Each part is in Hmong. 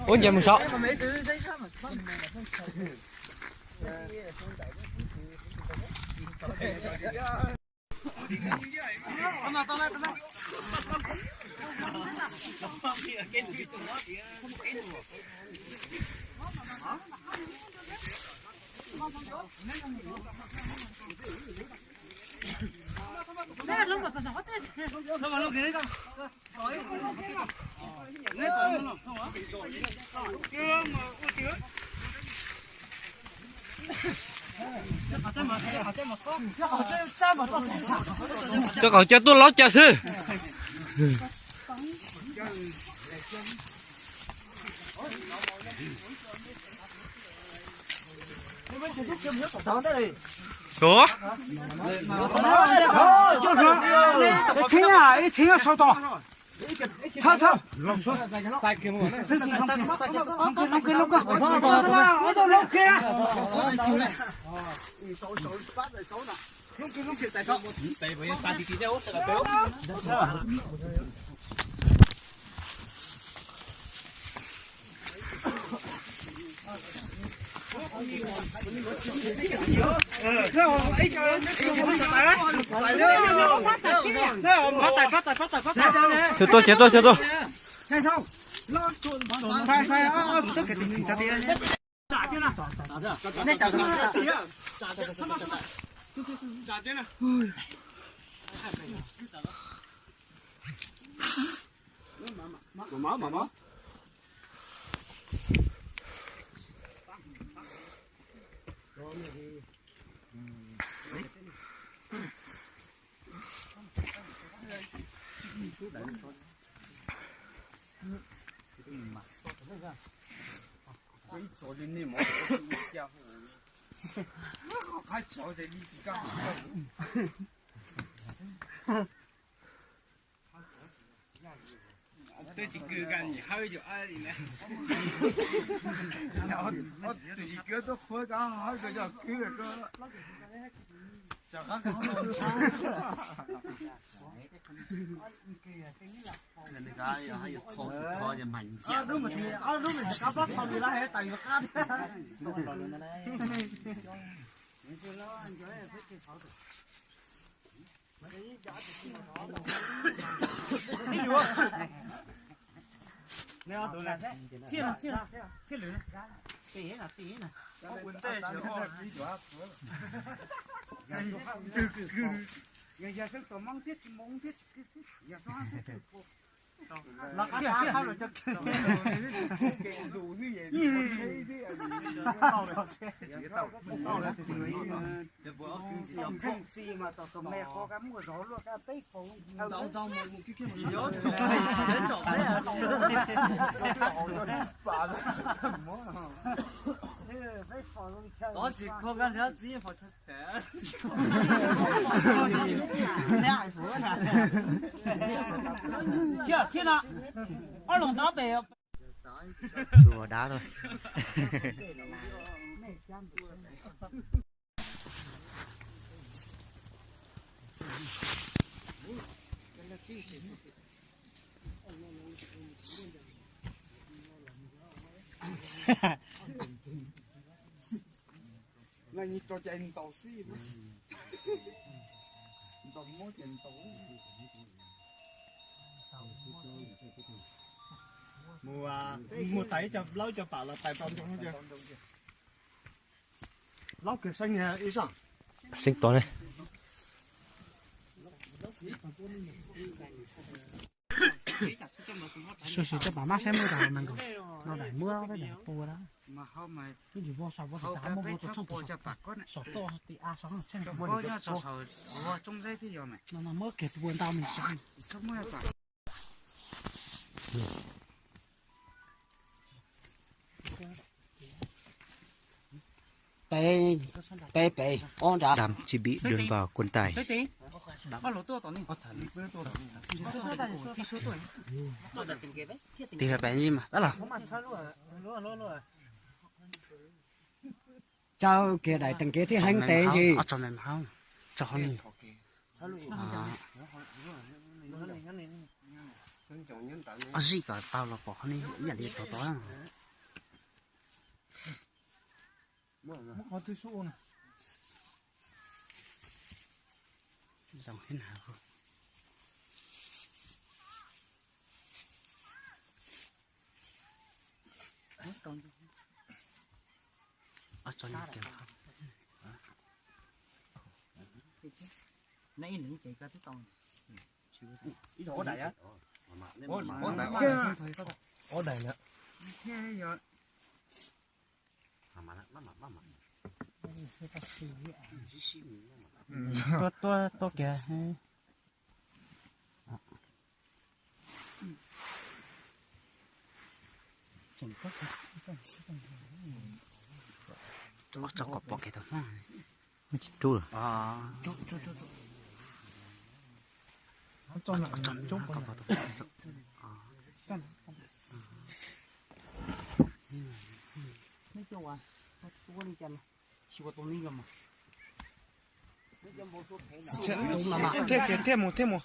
Ua nce mus saud. Coj qhov coj tuaj laub cawv xwb. Tus, ib txhiab, ib txhiab sau tau. Thawb, thawb. Cog tuaj, cog tuaj, cog tuaj. Twb tsis kwv ka nyiam hawb yus ab li na. Twb tsis kwv tuaj qhuab koj hawb koj coj kwv koj. Tov tsis kho koj nrhiav txiv pov tseg. Thiab, thiab no, ob lub ntawd pem. Tus dab thôi. Ntaus xwb, ntaus muab ces ntaus. Mus, mus tais ib co laub ib co pam los tais tau ntoo. Laub kiag seeb ib zaj. Seeb tod ne. Sub si coj pam mab saib muab tas nees nkaum, no daim muab peb daim pua dab. Twb tsis vov saum vov tas muab vov tau tshooj, saum toj ti a saum tsheej. No muab kiag pua ntau me ntsis. Peb, peb, peb, ob nrad. Đâm chiếc bị đươn vào quan tài. Tig peb mas, đ los. Tsau kiag daim teem kev thiaj heev tes ntsis. Ob tso me hauv, tso hauv ni. Ob zib kom tau los pom hauv ni ib yam li tod tod. Zoo heev na. Ob tso ni kiag. Ob daim na. Tuaj, tuaj, tuaj kiag. Tso kom pom kev tau hmab. Rub lawm. Thiaj, thiaj mus, thiaj mus.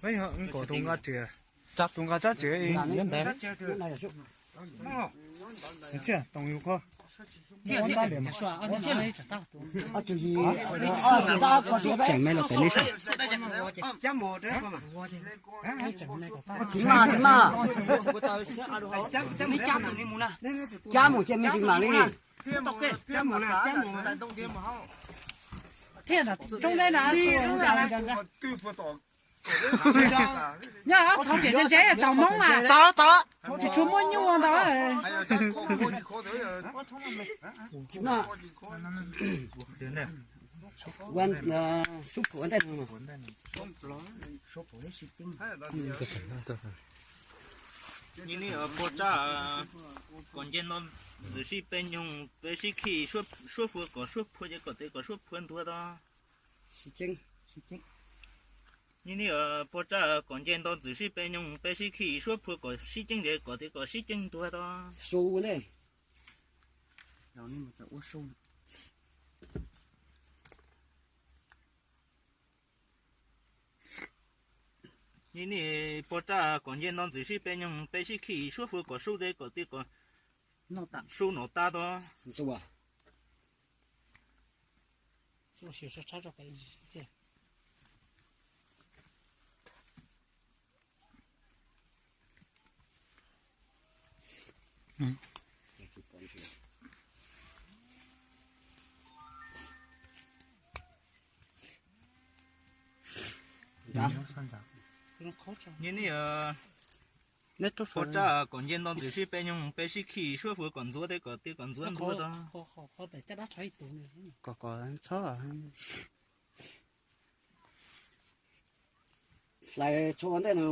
Peb nkaus tus nqa tsev, tus nqa tsab tsev. Thiaj toom yus ko. Tseem me los pem nej saib. Tsis maj, tsis maj. Cab mus cia me ntsis mam li. Thiaj roob deb na. Nyob thov tseem ntse ntse tsaus moob na. Txaus txaus. Tsis tshua muaj nyuj ntau. Nyi ni puag tsab kom nce nto ntxwm sib peb nyoog peb sib khij suab fuav kom suab phua ces kom tes kom suab phua ntuag to. Nyi ni puag tsab kom nce nto ntxwm sib peb nyoog peb sib khij suab phua kom sib ceeb ntes kom tes kom sib ceeb ntuag to. Nyi ni puag tsab kom nce nto ntxwm sib peb nyoog peb sib khij suab fuav kom sub tes kom tes kom sub nom tag to. Nyi ni puag tsab kom nce nto ntxwm sib peb nyoog peb sib khij suab fuav kom ntxuav tes kom tes kom ntxuav ntuag to. Hlais tsho ua ntej no.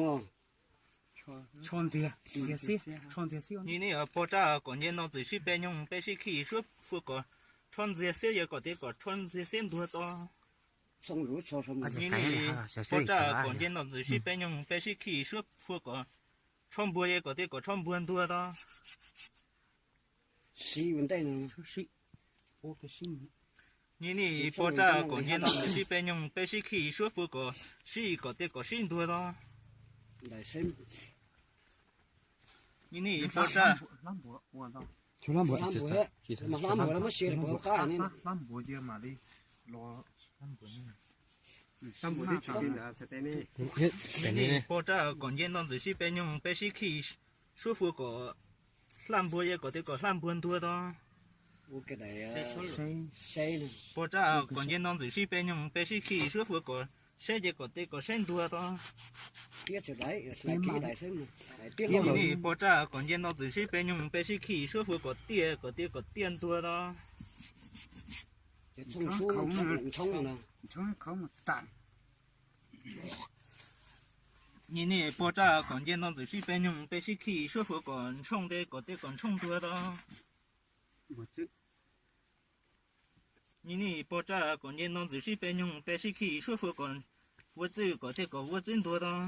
Tsho ntxiag, ntxiag xiab, tsho ntxiag xiab. Nyi ni puag tsab kom nce nto ntxwm sib peb nyoog peb sib khij suab fuav kom tsho ntxiag xiab yog kom tes kom tsho ntxiag xiab ntuag to. Nyi ni puag tsab kom nce nto ntxwm sib peb nyoog peb sib khij suab fuav kom tsho npuag yog kom tes kom tsho npuag ntuag to. Nyi ni puag tsab kom nce nto ntxwm sib peb nyoog peb sib khij suab fuav kom sib kom tes kom sib ntuag to. Nyi ni puag tsab Nyi ni puag tsab kom nce nto ntxwm sib peb nyoog peb sib khij suab fuav kom hlaj npuag yog kom tes kom hlaj npuag ntuag to. Puag tsab kom nce nto ntxwm sib peb nyoog peb sib khij suab fuav kom saib ces kom tes kom saib ntuag to. Nyi ni puag tsab kom nce nto ntxwm sib peb nyoog peb sib khij suab fuav kom tiaj kom tes kom tiaj ntuag to. Tshoob qhov mus tas. Nyias nej pog raj kom nce nto ntxwm sib peb nyoog peb sib khij suab fuav kom ntshooj tej kom tej kom ntshooj ntuag tau. Nyias nej pog raj kom nce nto ntxwm sib peb nyoog peb sib khij suab fuav kom vuab txwj kom tej kom vuab txwj ntuag tau.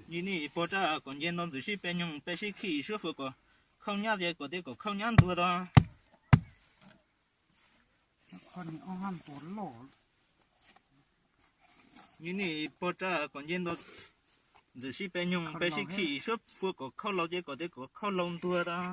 Nyias nej pog raj kom nce nto ntxwm sib peb nyoog peb sib khij suab fuav kom khaub nyab tej kom tej kom khaub nyab ntuag tau. Nyias nej pog raj kom nce nto ntxwm sib peb nyoog peb sib khij suab fuav kom khaub laus tej kom tej kom khaub laus ntuag tau.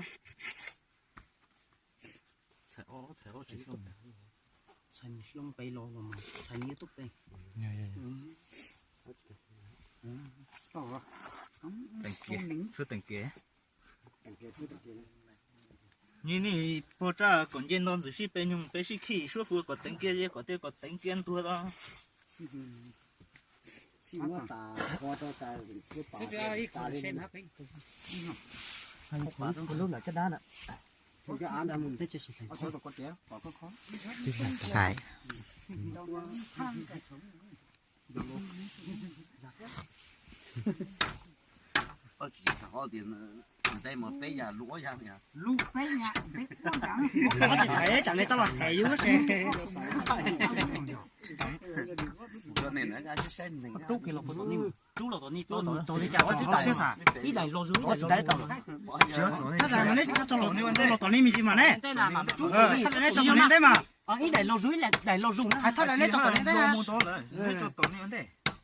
Nyias nej pog raj kom nce nto ntxwm sib peb nyoog peb sib khij suab fuav kom teev kiag tej kom tej kom teev kiag ntuag tau. Ntawd mas peb yam lub ob yam. Tsis thaiv tsam nej tau los thaiv yus se. Rub kiag los puag tom nej, rub los tom nej, tom nej cas, ib daim los zus ib daim los zus. Thaj daim mas nej tsis tau los tom nej me ntsis mas ne. Thaj daim nej tau tom nej ntej mas. Ib daim los zus ib daim los zus na. Hais thaj daim nej tau tom nej ntej na.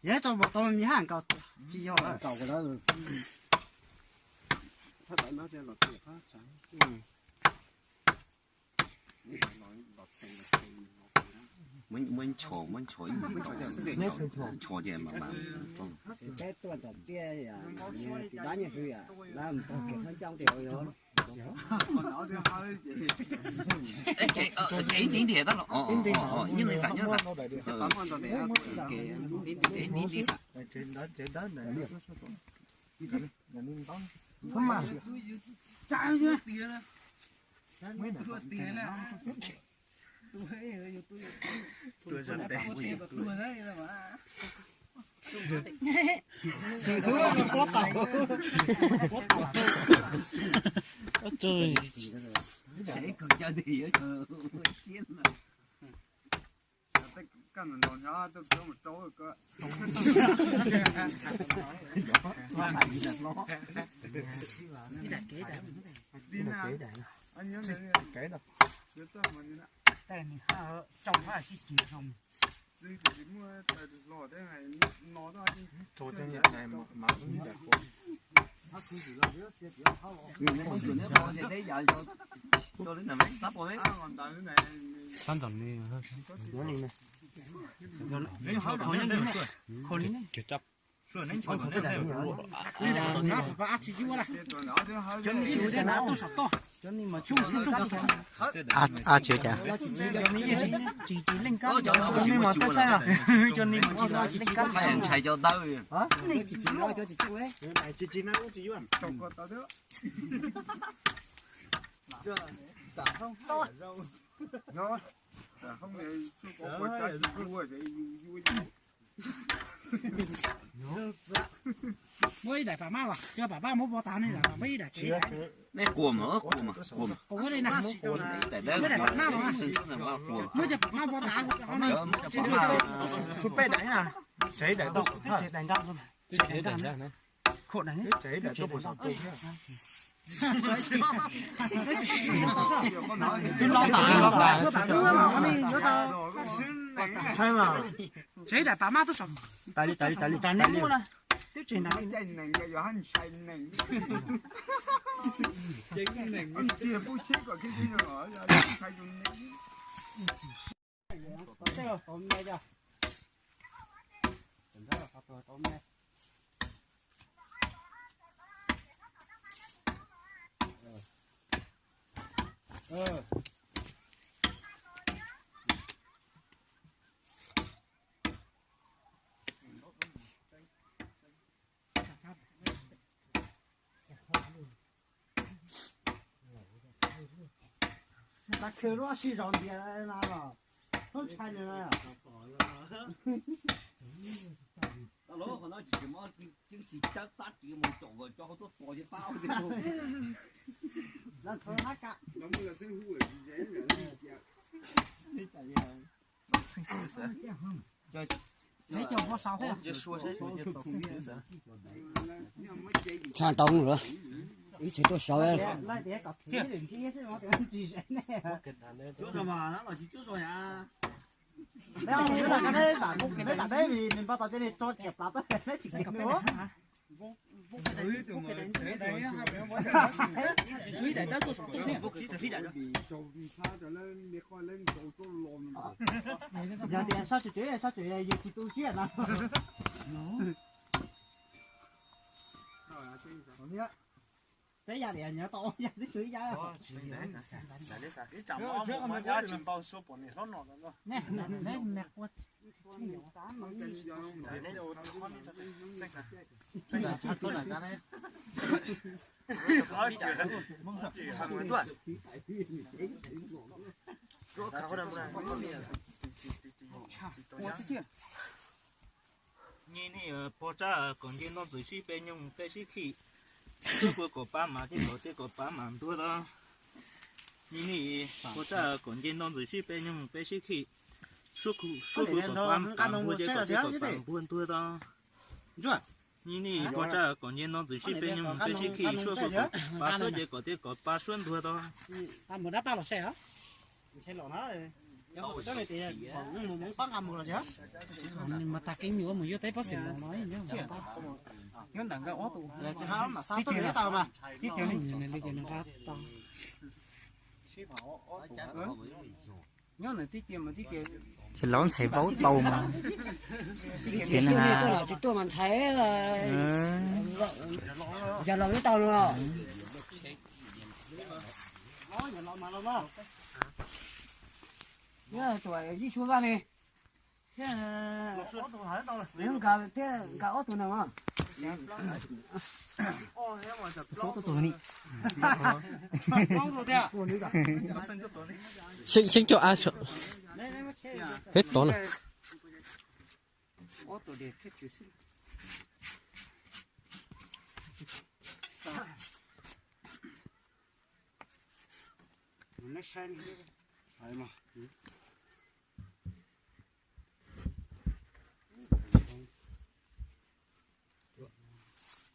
Yog nej tau tom me haj nkaus tsis yog. Muab nchos, muab nchos ib nchos ces mas mas ib ntim ntim tab los ib ntim ntim xwb. Ntshai cov dawb. Muab ib daim pam maj los, yog pam maj muab pov tas ne, pam maj ib daim kev. Nej quas mas, quas mas, quas mas. Muab daim pam maj los, muab cov pam maj pov tas. Peb daim na, tsev daim tau, tsev daim ntag, tsev daim ntag, tsev daim tau pus saum tus thiab. Ntshai mas. Tsev daim pam maj tub saum. Tas li, tas li, tas li, tas li. Twb tsev ntag. Tag khw lub sij zos ntiav na los, lub ntshai nws na. Tau los qhov no tsis tsis mob, tsis tsis cab tab tis mus caum kom cov hauv tuaj tos ces pab. Los thov hab kam. Tshaj tau lawm, ib txhia tuaj saud. Yog tias sab tsev, sab tsev yus tsis tu siab no. Peb yam tias nyob tau yam twb tsis yam. Nyi ni pog tsab kom nce nto ntxwm sib peb nyoog peb sib khij, suab puag kom pab mas thiab kom tej kom pab mas ntuag tau. Nyi ni pog tsab kom nce nto ntxwm sib peb nyoog peb sib khij, suab puag kom pab mas ntuag ces kom tej kom pab npuag ntuag tau. Nyi ni pog tsab kom nce nto ntxwm sib peb nyoog peb sib khij, suab puag kom pab suab ces kom tej kom pab suab ntuag tau. Mas tag kis nws ua mus yuav teb pob xeem los no. Nyob ntawm nkawd ob tug. Tib cia li ces nws nqa tau. Nyob ntawm tib cia mas tib cia. Ces lawv ntxhais vauv tau mas. Tib cia na. Tuaj los tsis tuaj mas ntxhais. Yog los twb tau no. Tuam yij xu vaj li. Thiab nkawd thiab nkawd ob tug no. Xyeeb cov av peb tod na.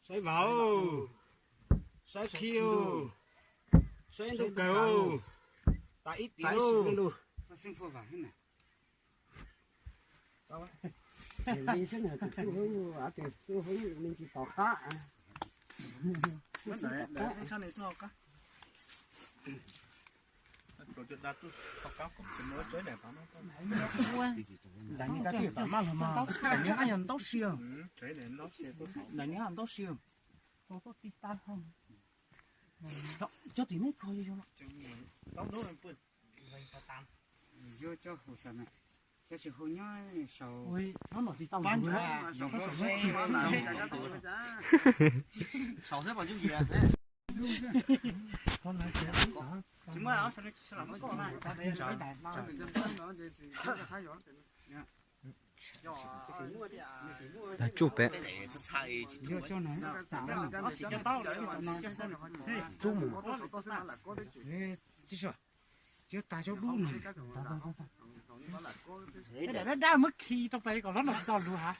Saib vauv, saib khiv, saib ntuj kawg, tas ib tiam lawm. Nram ni ka tij pam maj los mas, nram ni ab yog ntaub si. Nram ni ab ntaub si. Cov tim neb ko yog. Cov tsis hu nyob saum. Tsuj pem. Tsuj mus. Yuav tas cov dub no. Dab dab muab khi rau pem kom hlob no tsis tau lus hav.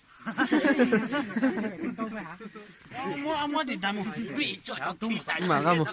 Muab muab tim tas mus. Tus dub mas mus.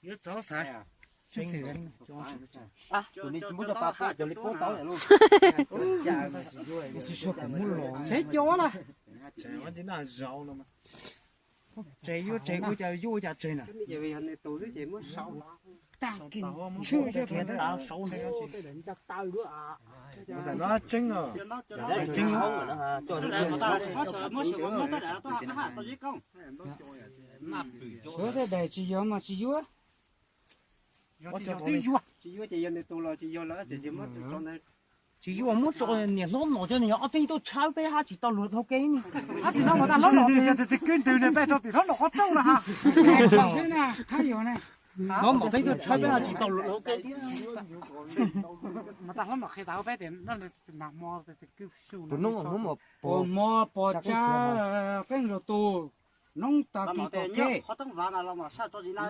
Yuav txog xav. Tus ni tsis muab cov pas tuaj cov li puab tau lawm lauj. Tsev cov na. Tseg yuav tseg ua cas yuav ua cas tseg na. Tag kis ntswg thiab. Tseeb os. Tseeb os. Suav tej daim tsis yog mas tsis yuav. Tsis yuav ces yog nws tus los tsis yog lawm. Tsis yuav muab tso niam hlob nom cov niag ob peb tuaj tshawb peb hab tsis tau luag dhau kev ne. Hab tsis tau mas tag hlob nom ces yog tus kwj ntws nws peb rau tim hlob nom qhov rooj na ha. Hlob nom peb tuaj tshawb peb hab tsis tau luag dhau kev thiab. Mas tag hlob nom qhia tas peb tias no mas hmo tus kwj su tus nub hnub mas pos hmo pos tsab qeej lug tus noob tag kis pom kev.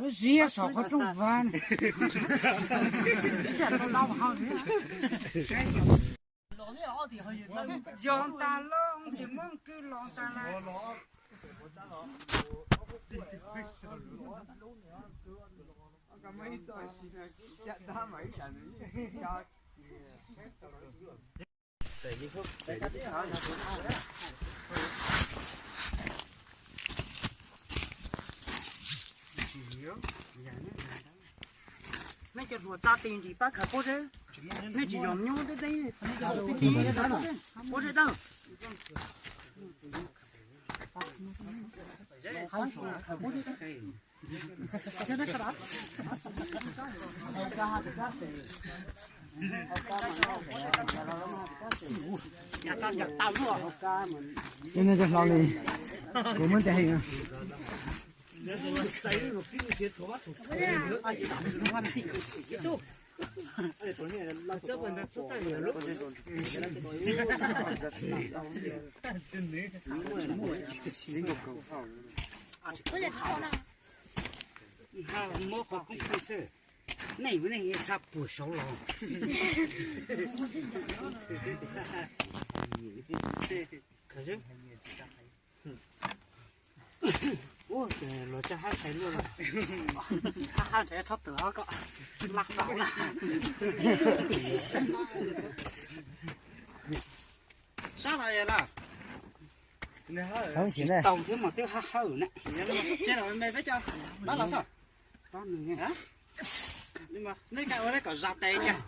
Lub ziab saum qhov rooj vag. Yog tas lawm, tsis muaj kwj los tas lawm. Nej cov hluas tsa tes nrim pab khaws pob zeb. Nej tsis yog nyob teb teb, pob zeb dawb. Cov no cov hlau li, kuv muab nteg heev. Muab qhov koob pw xwb, nej mus nej xav puag saud los. Ua los tsa hab tshais luaj, hab hab ntshai txhob twm hab kom laj hlau laj. Sab los yog lawm. Tsis tau thiab mas twb hab hawm na. Pab los, nej ua kom zas tes kiag.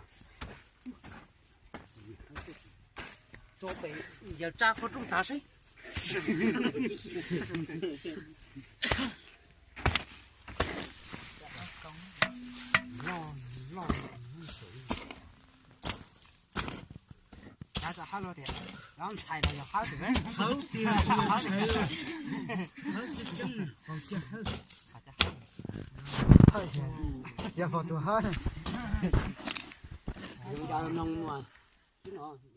Tso pem yawg tsa qhov rooj tag seb. Hab tias hab los yog hab tiag, hab tiag, hab tiag, hab tiag.